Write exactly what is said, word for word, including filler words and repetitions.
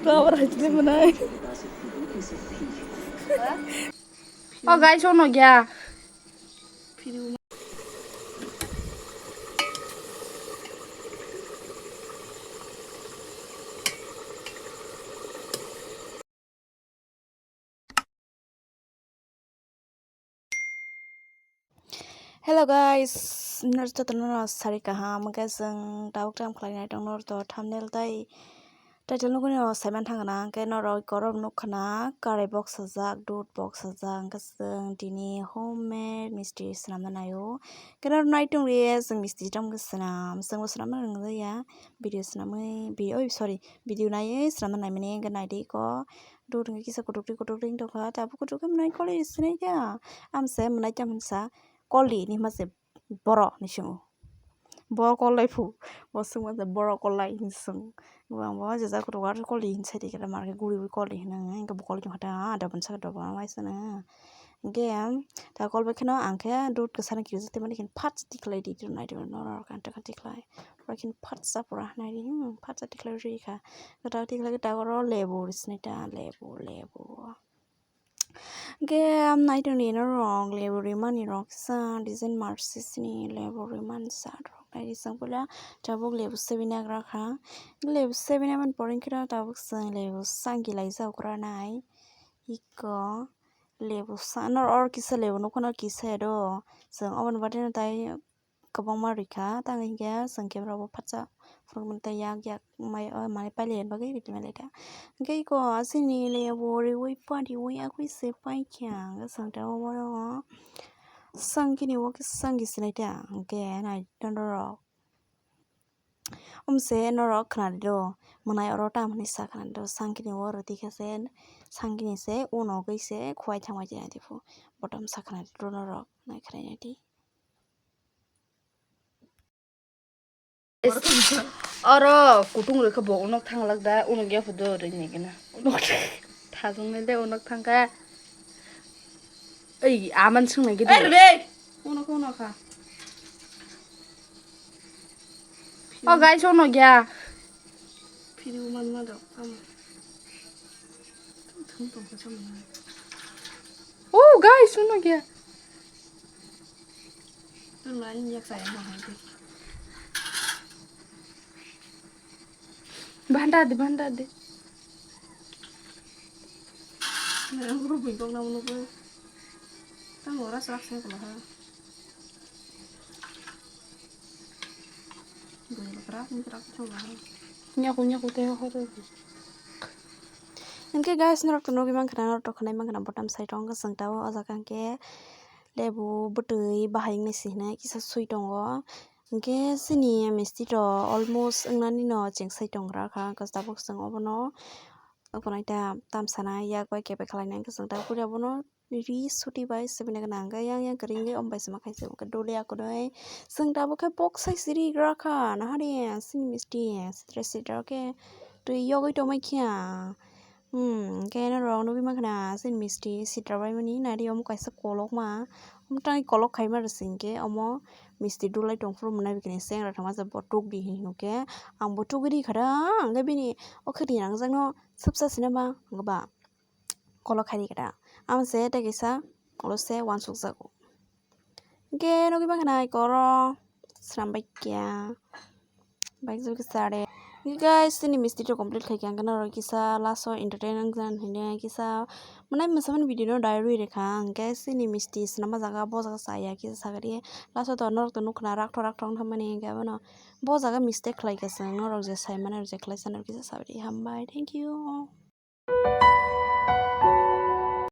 Oh guys, ono gya. Hello guys, nor jotono no sari kaham, hwnkhe chwng tabuk tamo khlainai tong nor to thumbnail tai title nugwi no saiman thangna, hwnkhe norok korok nukkhana karai box sajak, dud box sajak, hwnkhe chwng tini homemade misti swnamna naio, hwnkhe nor naitung rw chwng misti tamo khe swnam, chwngbo swnamna rwngya, video swnamwi, bi-, oi sorry, video naiwi swnamna naimani, hwnkhe naidi iko. Dud hwnkhe kisa kutuk ri kutuk ri wng tongkha, tabuk kutuk khe mwnai koli sinai kha. Amse mwnai tamo hinsa koli hinwi hwnma se borok hinwi swngo. Borok kol lai phu, bo swngma se borok kol lai hinwi swng. Bo ang bo jesa kutuk aro koli hinwi sai di khe mar khe guri guri koli hinwi wng khe bo koli tongkha ta ada bwsa khe dobo waisa na. Hwnkhe ta kol bai kheno ang khe dud kwsani kirijak tei mani khe phat tikhlai di nai di norok ang tikhlai. Pura khe phatsa pura naidi, hmm, phatsa tikhlai rikha. Kwtal tikhlai khe ta oro lebu risinai ta, lebu, lebu. Hwnkhe naitongni norok lebu rimani rok kisa design marsi sini lebu rimani sa rok naidi chwng puila tabuk lebu seven agra kha. Lebu seven agra ni pore khe tabuk chwng lebu sangki laijak okra nai. Iko lebu sa, nor oro kisa lebu nukho, nor kisa ya do. Chwng oboni bagwi no tai kwbangma rwkha, tamo hinkhe chwng khe borok bo phatsa phunukmani tei yak yak mai, o manwi pailaiya bagwi rwtwi mailai kha. Hinkhe eko aswkni lebu riui pariui akui se paikha, hwnkhe chwng tei obo no sangkini o khe sangki sinai ta, hinkhe nai norok. Omse norok khnadi do, mwnai oro tamo hinwi sa khnadi do, sangkini o rwtwi khe se, sangkini se, uno gwi se, khuai thangbai tongya tiphu, botom sa khnadi do norok, nai khnai nai di. Oro kutung rwkhe bo unok thanglak da, unok yaphu do rwngni gana. Unok thajwngni de unok thangkha. Ei, aman swngnai gidi. Ei, rwdi. Unok unok kha. Oh guys, unok ya. Phiri uman ma dok, ama. Thum tong kha sama. Oh guys, unok ya. Bhanda de, bhanda de. Nyaku, nyaku, tei horo. Hinkhe guys, norok to nugwi mankha na, norok to khwnai mankha na, botom side o wngkha chwng tabuk o jaga hinkhe lebu bwtwi bahai wngwi se hinwi kisa swi tongo. Hinkhe chini misti rok almost wngnani no cheng sai tongra kha, hinkhe tabuk chwng obono okonai ta tamsa nai yak bai kebek khlai nai, hinkhe chwng tabuk abono ri suti bai sibini gwnang, hinkhe yang yang kwrwi wngwi omo bai se ma khaisa, hinkhe dole akonoi chwng tabuk khe boksai siri gra kha, nahari chini misti sitra sitra khe twi yogwi tongmai khe ang. Hmm, hinkhe norok nugwi mankha na, chini misti sitra bai mani nari omo kaisa kolokma, omo tangwi kolok khaima rwsing khe omo misti dulai tongphuru mwnai bikini chengra thangma je bo tukdi hinwi hwnkhe ang bo tugwi ri kha da, hinkhe bini o khwtwi rangjakno swpsa sina ba, hinkhe ba kolok khai ri kha da, amo se tei kaisa ulo se uansukjago. Hinkhe nugwi mankha na eko oro swnam bai kha. Bai kisa de. Hinkhe guys, chini misti rok complete khai kha, hinkhe norok kisa last o entertain wng jan hinwi kisa mwnai mwsamani video no dai rwi rwkha. Hinkhe chini misti swnamma jaga bo jaga chaya kisa sagri last o to norok to nukha na rakthok rakthok wng thangmani, hinkhe abono bo jaga mistake khlai kha chwng, norok je saimani rok je khlai sanai rok kisa sagri hambai, thank you.